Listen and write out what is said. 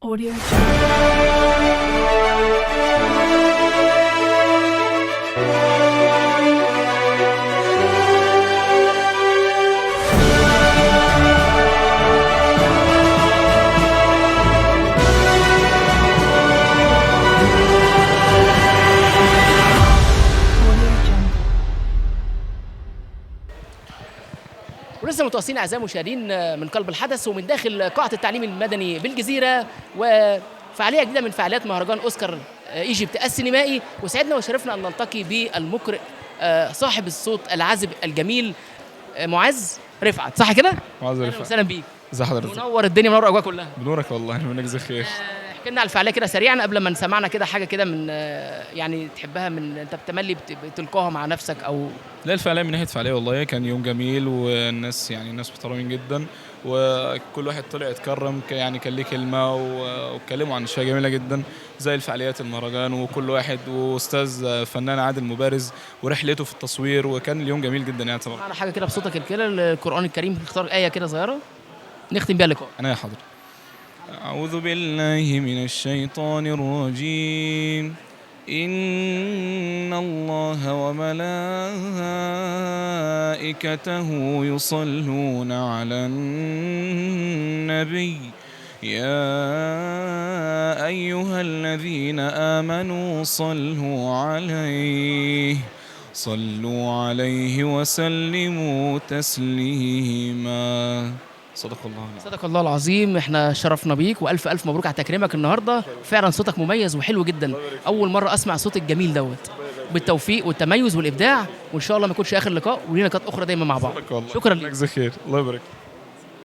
Audio Jungle. Audio Jungle. ولسه متواصلين اعزائي المشاهدين من قلب الحدث ومن داخل قاعة التعليم المدني بالجزيره، وفعاليه جديدة من فعاليات مهرجان اوسكار ايجيبت السينمائي. وسعدنا وشرفنا ان نلتقي بالمقرئ صاحب الصوت العذب الجميل معاذ رفعت، صح كده؟ معاذ اهلا رفعت. وسهلا بيك. ازي حضرتك؟ منور الدنيا، منور الاجواء كلها. بنورك والله، ربنا يجزيك خير. احكي لنا على الفعالية كده سريعا قبل ما نسمعنا كده حاجة كده من يعني تحبها، من انت بتملي بتلقاها مع نفسك او لا، الفعالية من ناحية فعالية والله كان يوم جميل، والناس يعني الناس محترمين جدا، وكل واحد طلع اتكرم، يعني كان ليه كلمة واتكلموا عن اشياء جميلة جدا زي الفعاليات المهرجان، وكل واحد واستاذ فنان عادل مبارز ورحلته في التصوير، وكان اليوم جميل جدا يعني طبعا. على حاجة كده بصوتك كده القران الكريم، اختار ايه كده صغيرة نختم بيها اللقاء. انا يا حضرتك. أعوذ بالله من الشيطان الرجيم. إن الله وملائكته يصلون على النبي يا أيها الذين آمنوا صلوا عليه وسلموا تسليما. صدق الله العظيم. صدق الله العظيم. احنا شرفنا بيك، والف الف مبروك على تكريمك النهارده. فعلا صوتك مميز وحلو جدا، اول مرة اسمع صوت الجميل دوت. بالتوفيق والتميز والابداع، وان شاء الله ما يكونش اخر لقاء، ولينا لقاءات اخرى دايما مع بعض. والله. شكرا لك. جزاك خير، الله يبارك.